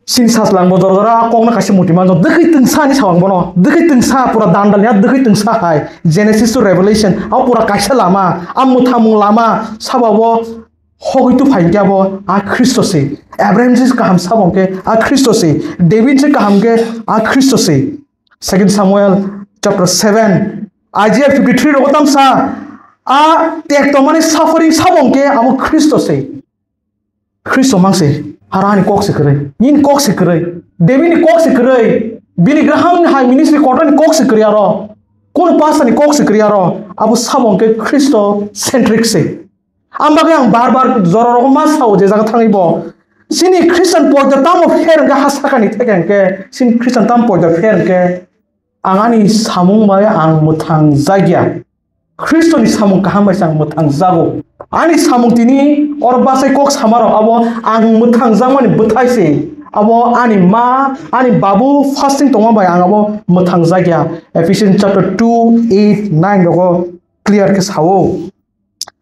Sini sajlang bo jora jora a kokno kaisa muti manjak. Dwkhwi twngsa ni sawang bono. Dwkhwi twngsa pura dandal ya dwkhwi twngsa hai. Genesis to Revelation. A pura kaisa lama. A mwthangmung lama. Sabo hogwi tu phai khe abo a Khristo se. Abraham se kaham sabo hwnkhe a Khristo se. David se kaham khe a Khristo se. Second Samuel chapter seven. Isaiah fifty-three rogo tamsa. A tek tongmani suffering sabo hwnkhe abo Khristo se. Khristo mang se, aro ani kok se kwrwi, nini kok se kwrwi, David ni kok se kwrwi, Billy Graham ni hai ministry kotor ni kok se kwrwi aro, kono pastor ni kok se kwrwi aro, abo sabo hwnkhe Khristo centric se. Ang bagwi ang bar bar jora rogo ma sao je jaga thangwi bo, chini Christian poito tamo pher hwnkhe ha sakani theke hwnkhe, chini Christian tamo poito pher hwnkhe, ang ani samung bai ang mwthang jakya. Khristoni samung kaham bai se ang mwthang jago. Ani samung tini oro bachai kok samarok abo ang mwthang jakmani bwthai se. Abo ani ma, ani babu fasting tongma bai ang abo mwthang jakya. Ephesians chapter two, eight, nine rogo clear khe sao.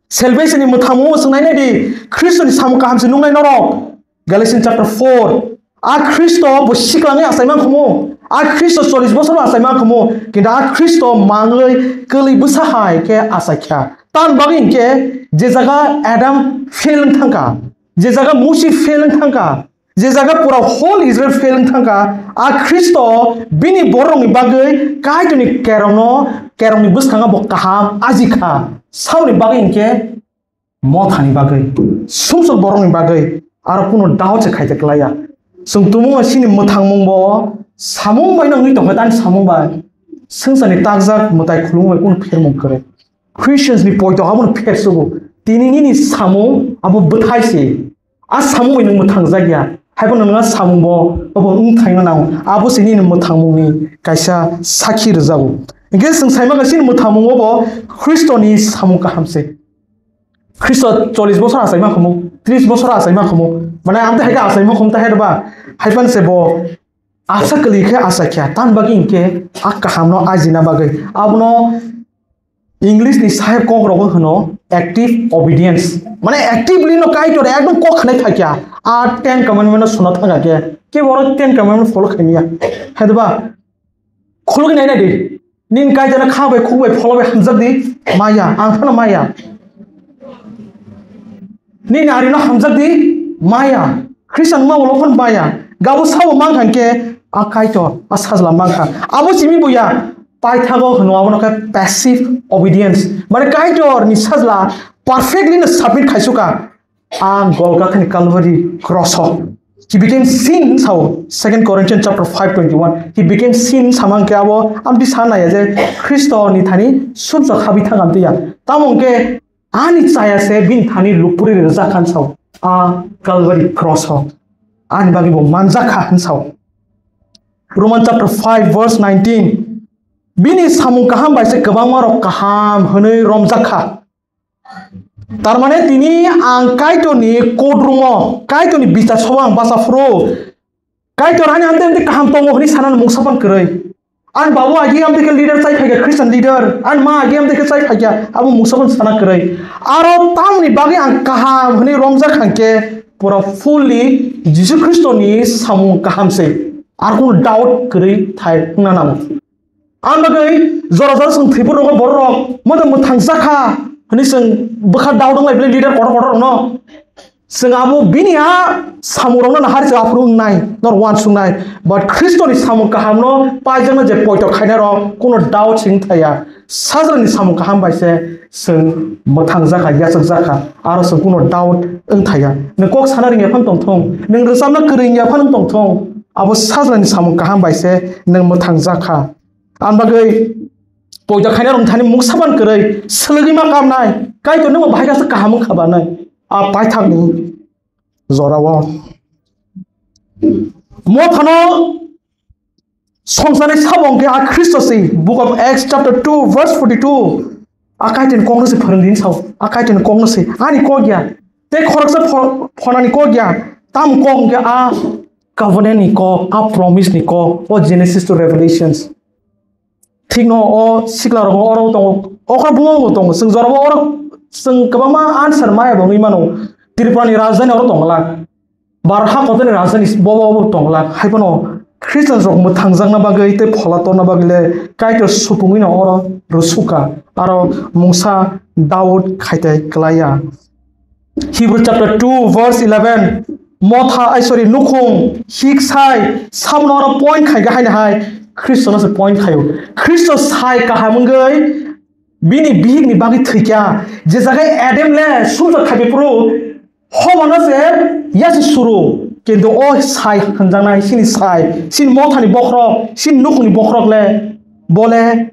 Salvation ni mwthangmo chwng nainai di, Khristoni samung kaham se nungnai norok. Galatians chapter four. A Khristo bo siklangwi achai mankhumu. A Khristo chollish bosor bo achai mankhumu. Kintu a Khristo mangwi kwlwi bwsa hai khe achaikha. Tamni bagwi hinkhe je jaga Adam fail wng thangkha, je jaga Musi fail wng thangkha, je jaga pura whole Israel fail wng thangkha, a Khristo bini bororokni bagwi Kaitorni kerongno, kerongni bwskango bo kaham ajikha. Saboni bagwi hinkhe mothani bagwi, sumsok borokni bagwi aro kunu doubt se khaite klaiya. Chwng tumung sini mwthangmung bo samung bai no wngwi tongkha tani samung bai. Swngcharni takjak mwtai khulumung bai kunu phermung kwrwi. Christians ni poito abono phersugo. Tini nini samung abo bwthai se. A samung bai nwng mwthangjakya. Haibo nwng a samung bo abo wngthaino nango. Abo se nini mwthangmungni kaisa sakhi rwjago. Hinkhe chwng saimaka chini mwthangmungo bo Khristoni samung kaham se. Khristo chollish bosor achaima khumu, tris bosor achaima khumu. Mane amte haikhe achaima khum ta hai ba. Haipan se bo asa kwlwi khe achaikha. Tan bagwi hinkhe a kahamno ajina bagwi. Abono English ni sahib kok rogo hwno active obedience. Mane actively no Kaitor ekdom kok khnai phaikya. A ten commandment no suna thangkha khe. Ke boro ten commandment follow khaimya. Hai ba? Khulugwi nai nai di. Nin Kaitor no kha bai khuk bai phola bai hamjak di. Maya, ang phano maya. Nini ari no hamjak di. Maya. Christian ma ulo phon maya. Gabo sabo mang khan ke a Kaitor, a sajla mang kha. Abo simi buya. Paithago hwno abono khe passive obedience. Mane Kaitor ni sajla perfectly no submit khaisuka. A Golgotha ni Calvary cross o. He became sin sao. Second Corinthians chapter five twenty-one. He became sin samang ke abo amti sana ya je Khristo ni thani sumsa khabi thang amti ya. Tamo ke ani chaya se bini thani lupuri rwjak khan sao. A Calvary cross o. Ani bagwi bo manjak kha han sao. Roman chapter five verse nineteen. Bini samung kaham bai se kwbangma rok kaham hwnwi romjak kha. Tarmane tini ang Kaitorni courtroom o, Kaitorni bichar sobo ang bacha phuru. Kaitor ani amte amte kaham tongo hwnwi sanani mungsa phan kwrwi. Ani babu agi amte khe leader chai phaikha, Christian leader. Ani ma agi amte khe chai phaikha, abo mungsa phan sana kwrwi. Aro tamni bagwi ang kaham hwnwi romjak kha khe pura fully Jisu Khristoni samung kaham se. Ar kunu doubt kwrwi thai wngna nango. Ang bagwi jora jora chwng thwiphuru rogo borok rok modo mwthang jakha hwnwi chwng bwkha dao dong lai bwlai leader kotor kotor rokno. Chwng abo bini a samung rokno nahar chwng aphuru wngnai nor uansuknai. But Khristoni samung kahamno paijakno je poito khainai rok kuno dao chwng thaya. Sajrani samung kaham bai se chwng mwthang jakha, yachak jakha, aro chwng kuno doubt wng thaya. Nwng kok sana ringya phano tongthung, nwng rwchapna kwrwi wngya phano tongthung, abo sajrani samung kaham bai se nwng mwthang jakha. Ang bagwi poito khaina rok thani mungsa ban kwrwi swlwgwi ma kamnai. Kaitor nungbo bahai kasa kaham wngkha banai. A paithakni jorao. Mo phano songsanai sabo hwnkhe a Khristo se. Book of Acts chapter two verse forty-two. A Kaitorni kokno se phwrwng din sao. A Kaitorni kokno se. Ani kok ya. Tei khoroksa pho-, phonani kok ya. Tam kok hwnkhe a covenant ni kok, a promise ni kok. O Genesis to Revelations. Thikno o sikla rok oro tongo, okra buma bo tongo. Chwng jorabo oro chwng kwbangma answer maya bo wngwi mano. Tripura ni rajdhani oro tongo la. Bharat ha kotorni rajdhani bobo obo tongo la. Hai phano Christians rok mwthangjakna bagwi tei phola torna bagwi le Kaitor supungwi no oro rwsukha. Aro mungsa Daud khaitai klaiya. Hebrew chapter two verse eleven, motha, ai, sorry, nukhung, hik sai, sabono oro point khai ga haino hai, Khristo no se point khaio. Khristo sai kaham wngwi bini bihik ni bagwi thwikya, je jagai Adam le sumjak khai phuru, hobo no se yasi suru, kintu o sai hwnjaknai, sini sai, sini mothani bokhorok, sini nukhungni bokhorok le, bole,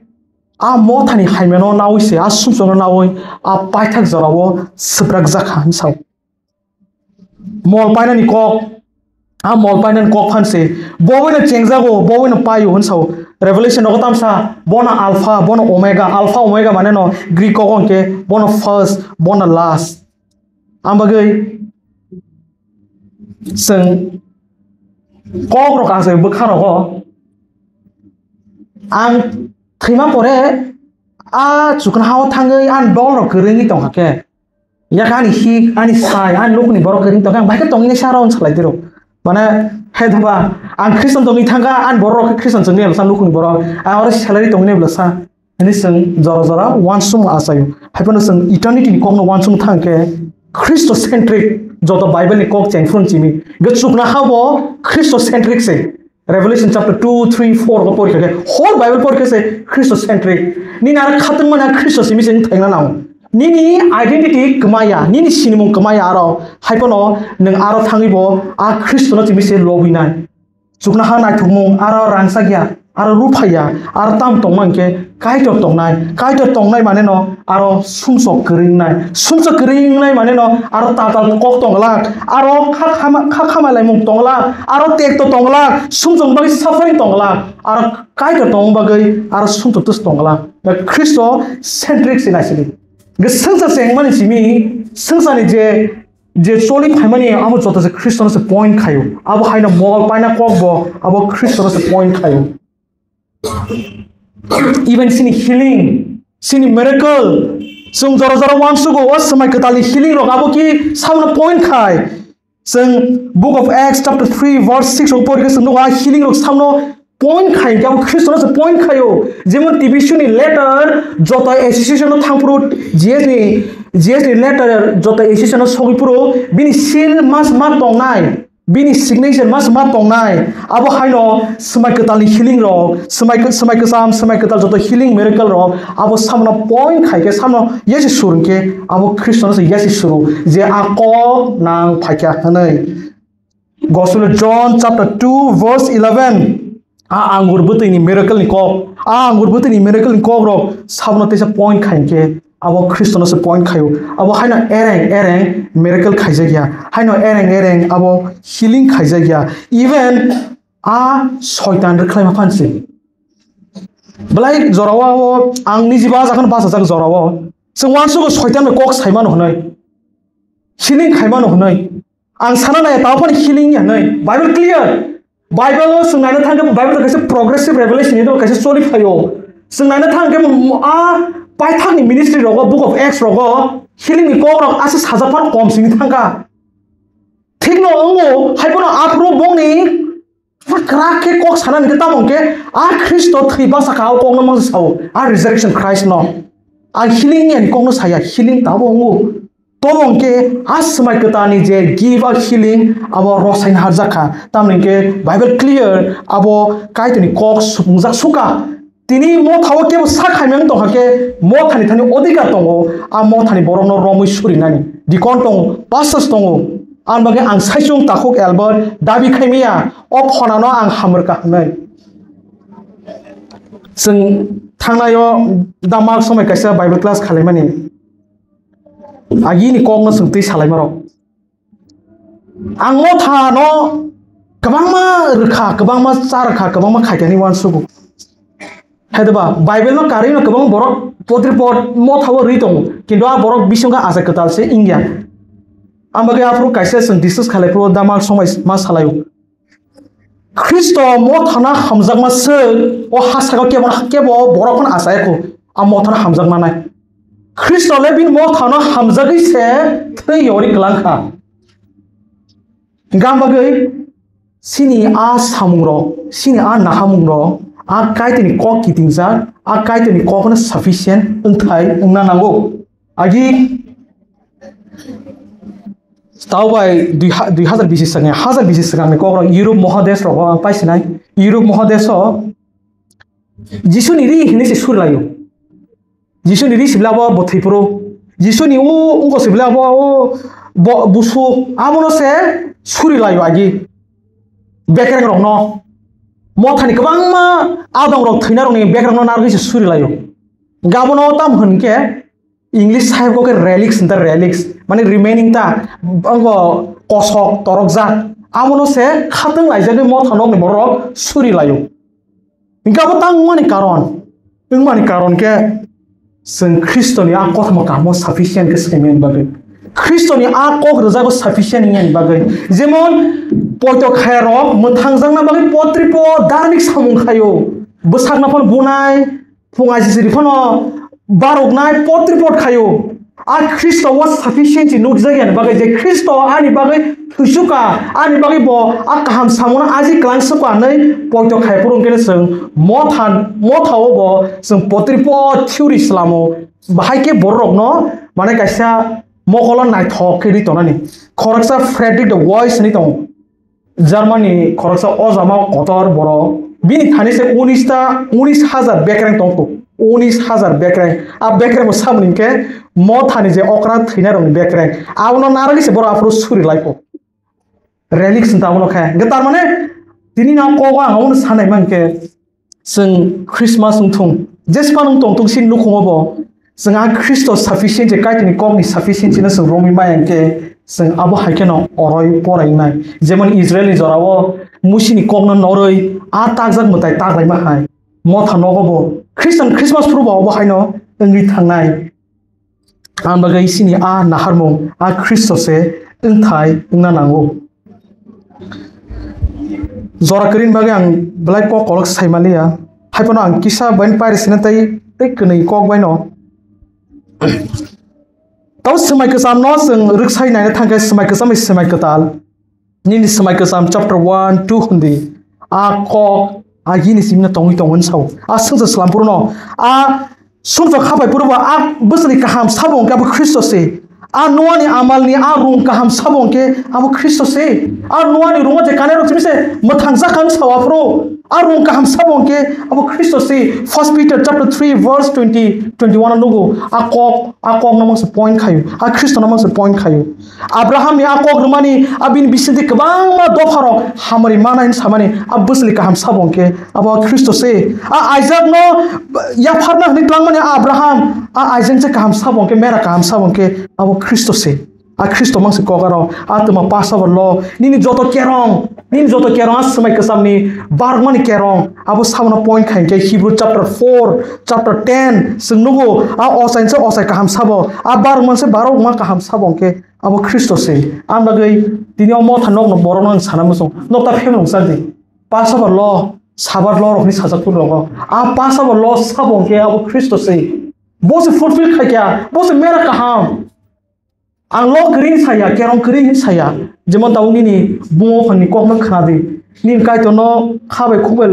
a mothani haimano nawi se, a sumsokno nawi, a paithak jorao swbrak jakha, hwn sao. Mol painani kok, a mol painani kok phan se, bo boino chengjago, bo boino paio, hwn sao. Revelation rogo tamsa, bono Alpha, bono Omega, Alpha Omega mane no Greek kok hwnkhe, bono first, bono last. Ang bagwi chwng kok rok asai bwkha rogo ang thwima pore a chuknohao thangwi ani dol rok kwrwngwi tongkha khe, yakhe ani hik, ani sai, ani nukni borok kwrwngwi tongkha, ang bahai khe tongwi sa rw salai dirok. Mane, hai daba, ang Christian tongwi thangkha, ani borok rok khe Christian chwngwi bwsa nukni borok, ang oro salary tongwi bwsa. Hwnwi chwng jora jora uansukma achaio. Hai phano chwng eternity ni kokno uansukma thang khe Christocentric joto Bible ni kok cheng phuru chini. Hwnkhe chuknohao bo Christocentric se. Revelation chapter two, three, four ko porikha khe, whole Bible porikha se Christocentric. Nini aro khatungmani Christo simi se wng thaina nango. Nini identity kwmaya, nini sinimung kwmaya aro. Hai phano nwng aro thangwi bo a Khristono simi se lobwi nai. Chuknoha naithokmung aro rangchak ya, aro rupha ya, aro tam tongma hwnkhe Kaitor tongnai. Kaitor tongnai mane no aro sumsok kwrwi wngnai. Sumsok kwrwi wngnai mane no aro tatal kok tong glak, aro kha khama-, kha khama laimung tong glak, aro tekto tong glak, sumsok bagwi suffering tong glak, aro Kaitor tongma bagwi aro sumsok twis tong glak. Khristo centric se naisidi. Hwnkhe swngchar se wngmani simi swngcharni je je choli phaimani abo joto se Khristono se point khaio. Abo haino mol paina kok bo abo Khristono se point khaio. Even sini healing, sini miracle, chwng jora jora uansugo o swmai kwtalni healing rok abo ki sabono point khai. Chwng Book of Acts chapter three verse six rok porikhe chwng nukha healing rok sabono point khai, abo Khristono se point khaio. Jemon T B C ni letter joto association no thangphuru G S ni, G S ni letter joto association no sogwi phuru bini seal mas ma tongnai, bini signature mas ma tongnai. Abo haino swmai kwtalni healing rok, swmai, swmai kwcham, swmai kwtal joto healing miracle rok abo sabono point khai khe sabono yasi sur hwnkhe abo Khristono se yasi suru je a kok nang phaikha hwnwi. Gospel of John chapter two verse eleven. A angur bwtwini miracle ni kok. A angur bwtwini miracle ni kok rok sabono teisa point khai khe abo Khristono se point khaio. Abo haino ereng ereng miracle khaijak ya. Haino ereng ereng abo healing khaijak ya. Even a soitan rwkhlai ma phan se. Belai jorao ang nijiba jakhon basa jak jorao. Chwng uansugo soitan bai kok saimano hwnwi. Healing khaimano hwnwi. Ang sana nai tao phano healing ya hwnwi. Bible clear. Bible o chwng naina thang khe Bible kaisa progressive revelation ni kaisa choli phaio. Chwng naina thang khe mo-, a paithakni ministry rogo, Book of Acts rogo healing ni kok rok asa sajak phano kom sini thangkha. Thikno wngo hai phano aphuru bongni kwrak khe kok sana hwnkhe tamo hwnkhe a Khristo thwi basa kha o kokno mang sao a resurrection Christ no. A healing ni kokno saya healing tabo wngo. Tobo hwnkhe a swmai kwtalni je give a healing abo rosain harjak kha. Tamni hwnkhe Bible clear abo Kaitorni kok supungjak suka. Tini mothao kebo sak hai mang tongkha khe mothani thani odhikar tongo. A mothani borokno romwi surinani. Deacon tongo, pastors tongo. Ang bagwi ang saichung takhuk Albert dabi khaimaya o phonano ang hamrwkha hwnwi. Chwng thangnaio da mak somai kaisa Bible class khalaimani. Agini kokno chwng twi salaimarok. Ang mothano kwbangma rwkha, kwbangma cha rwkha, kwbangma khaikani uansugo. Haideba Bible no karwi no kwbang borok potri pot mothao rwi tongo. Kintu a borok bisingo achai kwtal se wngya. Ang bagwi aphuru kaisa chwng discuss khalai phuru da mak somai ma salaio. Khristo mothano hamjakma swk o ha saka kebo, kebo borok phano achaya kho a mothano hamjakmanai. Khristo le bini mothano hamjagwi se thwi yori kwlang kha. Hwnkhe ang bagwi chini a samungrok, chini a nahamungrok a Kaitorni kok kitingjak, a Kaitorni kokno sufficient wngthai wngna nango. Agi tau bai dui ha-, dui hazar bisi swkang, hazar bisi swkangni kokrok Europe mohadesh rogo ang paisinai. Europe mohadesh o Jisuni ri hinwi se surilaio. Jisuni ri sibla bo bwthwi phuru. Jisuni u ungo sibla bo o bo-, busu abono se surilaio agi. Bekreng rokno. Mothani kwbangma adong rok thwina rokni bekreng no narwgwi se surilaio. Gabono tam hwn khe English side o khe relics hinta relics, mane remaining ta, wngo kosok torokjak, abono se khatwng laijagwi motha nokni borok suri laio. Hingke abo tang wngmani karon, wngmani karon khe chwng Khristoni a kothoma kahamo sufficient khe saimanini bagwi, Khristoni a kok rwjago sufficient wngmani bagwi. Jemon poito khayarok mwthangjakna bagwi potripo dharmik samung khaio, bwsakna phano bunai, Phung aisisiri phano baroknai pot report khaio. A Khristo o sufficiency nukjakya ni bagwi je Khristo ani bagwi thwisu ka, ani bagwi bo a kaham samono aji kwlangsu ka hinwi poito khai phuru hwnkhe chwng motha, motha o bo chwng pot report theory swlamo. Bahai khe borok rokno mane kaisa mokolo naithok khe ri tongnani. Khoroksa Frederick the Wise hinwi tongo. Germany khoroksa ojama kotor borok. Bini thani se unis ta, unis hajar bekreng tong kho. Unis hajar bekreng. A bekreng bo samni hwnkhe Mothani je okra thwinai rokni bekreng, abono narwgwi se borok aphuru suri lai kho. Relics hinta abono khe. Hwnkhe tar mane tini no kok ang abono sanai mankhe chwng Christmas wng thung, jesphano wng tong thung chini nukhungo bo chwng a Khristo sufficient se, Kaitorni kokni sufficient se no chwng romwi maya hwnkhe chwng abo hai kheno oroi porai wngnai. Jemon Israelni jorao Musini kokno norwi a takjak mwtai taklaima hai motha nogo bo Christian Christmas phuru bo abo haino wngwi thangnai. Ang bagwi chini a naharmung a Khristo se wngthai wngna nango. Jora kwrwini bagwi ang belai kok kolok sai manliya. Haiphano ang kisa bai pairi sina tei tei kwnwi kok bai no. Tau swmai kwcham no chwng rwksai naina thangkhe swmai kwcham bai swmai kwtal. Nini swmai kwcham chapter one, two hwndi. A kok, a yini simino tongwi tongo hinwi sao. A swngsa swlam phuru no. A sumsok khapai phuru bo a bwswkni kaham sabo hwnkhe abo Khristo se. A Noani amalni a rung kaham sabo hwnkhe abo Khristo se. A Noani rungo je kanai rok simi se mwthang jakha hinwi sao aphuru. A rung kaham sabo hwnkhe abo Khristo se. First Peter chapter three verse twenty, twenty-one o nugo. A kok, a kok no mangsa point khayo. A Khristo no mangsa point khayo. Abraham ni a kok rwmani, a bini bisingtwi kwbangma dopharok hamari mana hinwi samani, a bwswli kaham sabo hwnkhe abo Khristo se. A Isaac no yapharna hwnwi twlangmani a Abraham, a Isaac se kaham sabo hwnkhe, mera kaham sabo hwnkhe abo Khristo se. A Khristo mangsi kok aro, a twma Passover lo, nini joto kerong, nini joto kerong, a swmai kwchamni barokmani kerong, abo sabono point khai hwnkhe Hebrew chapter four, chapter ten, chwng nugo, a ochai se ochai kaham sabo, a barokma se barokma kaham sabo hwnkhe, abo Khristo se. Ang bagwi tini o motha nokno borokno ang sana muchung. Nokta phemlung chadi. Passover lo, Sabat lo rokni sajak phuru rogo. A Passover lo sabo hwnkhe abo Khristo se. Bo se fulfill khaikya, bo se mera kaham. Ang lo kwrwi saya, kerong kwrwi hin saya. Jemon tabuk nini bumo phanni kokno khna di. Nini Kaitorno kha bai khuk bai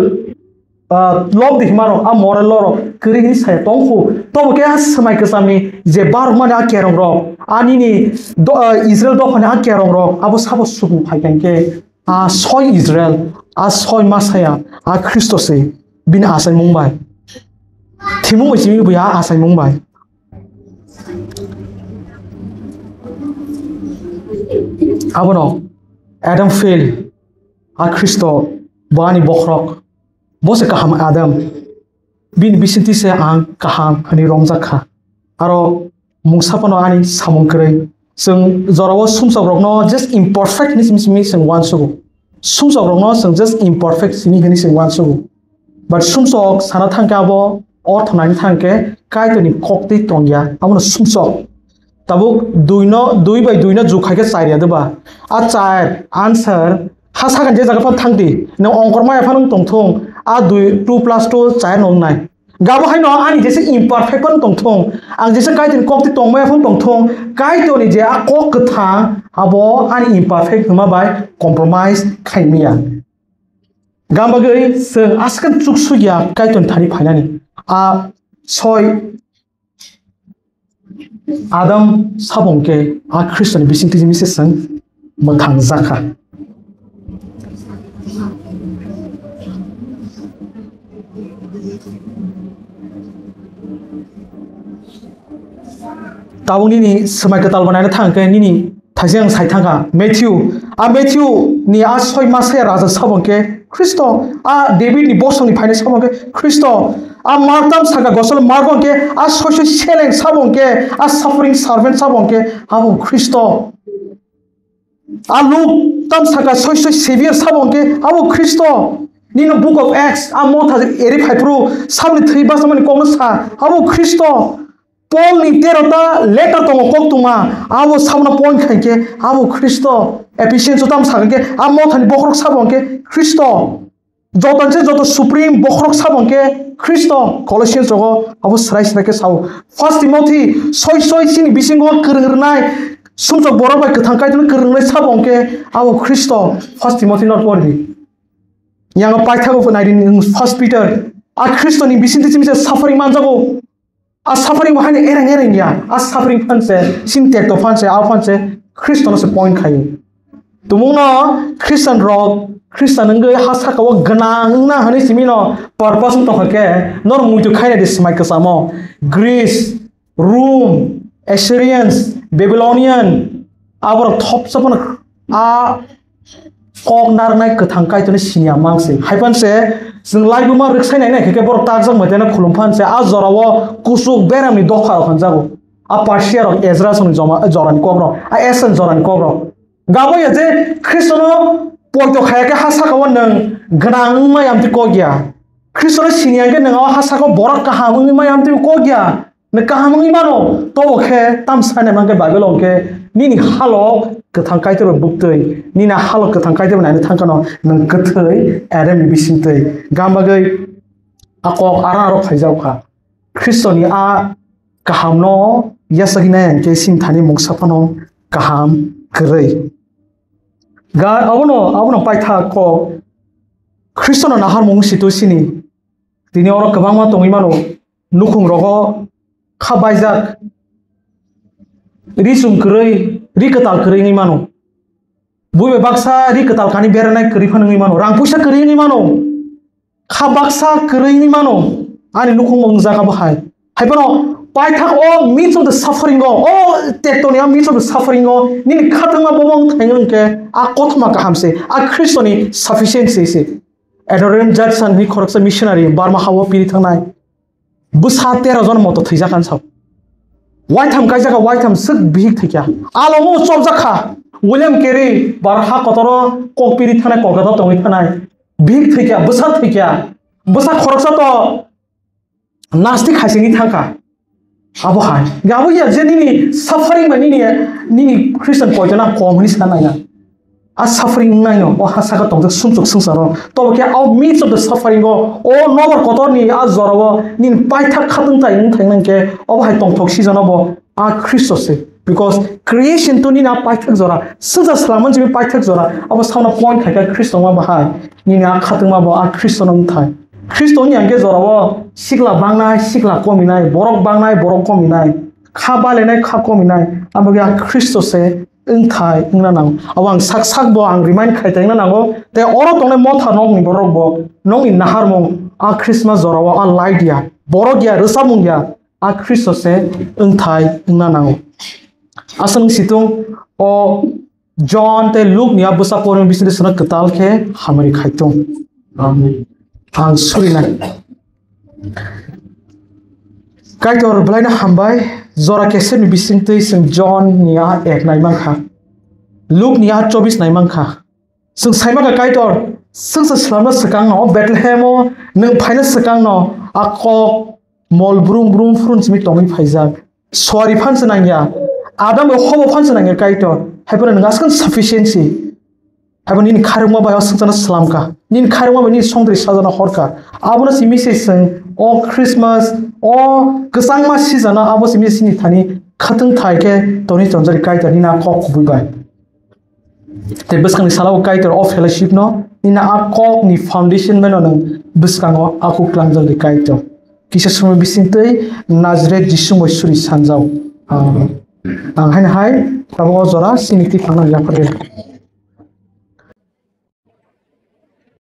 ah, lobdi hima rok, a moral law rok kwrwi hwnwi saya tong kho. Tobo khe a swmai kwchamni je barokmani a kerong rok, a nini do-, ah, Israel dophani a kerong rok, abo sabo subung phai kha hwnkhe a soi Israel, a soi Messiah, a Khristo se bini achaimung bai. Thimung bai simi bai a achaimung bai. Abono Adam fail, a Khristo bo ani bokhorok. Bo se kaham Adam. Bini bisingtwi se ang kaham hwnwi romjak kha. Aro mungsa phano ani samung kwrwi. Chwng jorao sumsok rokno just imperfect hwnwi simi simi chwng uansugo. Sumsok rokno chwng just imperfect simi hwnwi chwng uansugo. But sumsok sana thangkhe abo ortho naina thangkhe Kaitorni koktwi tongya, abono sumsok. Tabuk dui no, dui bai dui no jukhaikhe char ya deba. A char answer ha sakani je jaga phano thangdi. Nwng ongkor maya phano tongthung. A dui, two plus two char no wngnai. Gabo haino ani jesa imperfect phano tongthung. Ang jesa Kaitorni koktwi tongmaya phano tongthung. Kaitorni je a kok kwthang abo ani imperfect hwnma bai compromise khaimaya. Gam bagwi chwng aswkhe chuksuya Kaitorni thani phainani. A soi Adam sabo hwnkhe a Khristoni bisingtwi jemisa chwng mwthang jakha. Tabuk nini swmai kwtal bo naina thang khe nini thaise ang sai thangkha Matthew. A Matthew ni a soi ma se raja sabo hwnkhe Khristo, a David ni bosong ni phainai sabo hwnkhe Khristo, a Mark tam saka gosol Mark hwnkhe a soi soi seleng sabo hwnkhe a suffering servant sabo hwnkhe abo Khristo. A Luke tam saka soi soi Savior sabo hwnkhe abo Khristo. Nino Book of Acts a motha eri phai phuru saboni thwi basamani kokno sa abo Khristo. Paul ni tero ta letter tongo koktwma, abo sabna point khai khe abo Khristo. Ephesians o tam sakha khe a mothani bokhorok sabo hwnkhe Khristo. Joto se joto supreme bokhorok sabo hwnkhe Khristo. Colossians rogo abo srai srai khe sao. First Timothy soi soi chini bisingo kwrwng rwnai sumsok borok bai kwthang Kaitorno kwrwng rwnai sabo hwnkhe abo Khristo. First Timothy no pordi. Yango paithago naidi nwng First Peter. A Khristoni bisingtwi chini se suffering manjago. A suffering bo haino ereng ereng ya. A suffering phan se, sin tekto phan se, a phan se, Khristono se point khayo. Tumungno Christian rok, Christian wngwi ha saka o gwnang wngna hwnwi simi no purpose wng tongkha khe, nor muitu khaina di swmai kwchamo. Greece, Rome, Assyrians, Babylonian, aborok thopsa phano a kok narwknai kwthang Kaitorni siniya mang se. Hai phano se chwng laibuma rwksai nai nai khe borok takjak mai teno khulum phan se a jorao kuchuk beramni dopha rok hwnjago. A Persia rok Ezra songni joma-, jorani kok rok, a Esan jorani kok rok. Gabo ya je Khristono poito khaya khe ha saka o nwng gwnang wngmai amtwi kok ya. Khristono siniya khe nwng o ha saka o borok kaham wngmai amtwi kok ya. Nwng kaham wngwi mano, tobo khe tam sanai mankhe Bible hwnkhe nini halo kwthang Kaitor bai buktwi, nini halo kwthang Kaitor bai naina thangkhano nwng kwthwi Adamni bisingtwi. Gam bagwi a kok arang aro phaijago kha. Khristoni a kahamno yachagwi nai hwnkhe chini thani mungsa phano kaham kwrwi. Ga-, abono, abono paitha kok Khristono naharmung sitwi sini. Tini oro kwbangma tongwi mano, nukhung rogo kha baijak, ri chum kwrwi, ri kwtal kwrwi wngwi mano. Buibai baksa ri kwtal kani beranai kwrwi phano wngwi mano, rang puisa kwrwi wngwi mano, kha baksa kwrwi wngwi mano, ani nukhung bo wngjak abo hai. Hai phano paithak o midst of the suffering o, o tektoni o midst of the suffering o, nini khatungma bobo wng thai wngkhe, a kothoma kaham se, a Khristoni sufficiency se. Adoniram Judson hwnwi khoroksa missionary Burma hao piri thangnai. Bwsa tero jon moto thwijak han sao. Waitham kaijak kha, waitham swk bihik thwikya. Alomo chopjak kha. William Carey bar ha kotoro kok piri thanai, Kolkata tongwi thanai. Bihik thwikya, bwsa thwikya. Bwsa khoroksa to nastik hai sini thangkha. Abo hai. Gabo ya je nini suffering ba nini, nini Christian poito na kom hwnwi sana ya. A suffering wngnaino o ha saka tongjak sumsok swngcharo. Tobo khe o midst of the suffering o, o nokbar kotorni a jorao nini paithak khatung tai wng thang nang khe obo hai tongthok season o bo a Khristo se. Because creation to nini a paithak jora, swngchar swlangmani simi paithak jora, abo sauna point khai kha Khristo ma bahai. Nini a khatungma bo a Khristo no wng thai. Khristo wng yang khe jorao sikla bangnai, sikla kominai, borok bangnai, borok kominai, kha balenai, kha kominai, abo khe a Khristo se wngthai wngna nango. Abo ang sak sak bo ang remind khai tongna nango. Tei oro tongnai motha nokni borok bo nokni naharmung a Christmas jorao a light ya, borok ya, rwchapmung ya, a Khristo se wngthai wngna nango. Aswk situng o John tei Luke ni a bwsa porni bisingtwi sono kwtal khe hamari khai tong. Ang surinai. Kaitor belaino hambai, jora kesepni bisingtwi chwng John ni a ek nai mankha, Luke ni a chobis nai mankha. Chwng sai mankha Kaitor, chwngsa swlamno swkangno, o Bethlehem o nwng phaino swkangno a kok mol brum brum phurun simi tongwi phaijak. Suari phansa nangya, Adam bai Hobo phansa nangya Kaitor. Hai phano nwng aswk sufficiency. Hai phano nini kharwngma bai o swngcharno swlamkha. Nini kharwngma bai nini songdri sajana horkha. Abono simi se chwng o Christmas, o kwchangma season o abo simi se chini thani khatung thai khe toni tonjari Kaitor nini a kok kubui bai. Tei bwskangni salo Kaitor o fellowship no nini a kok ni foundation bai no nwng bwskango a kuk klangjak di Kaitor. Kisa sumui bisingtwi Nazareth Jisu bai suri sanjao. Amen. Ang haino hai tabuk o jora chini twi thangna yaphar de.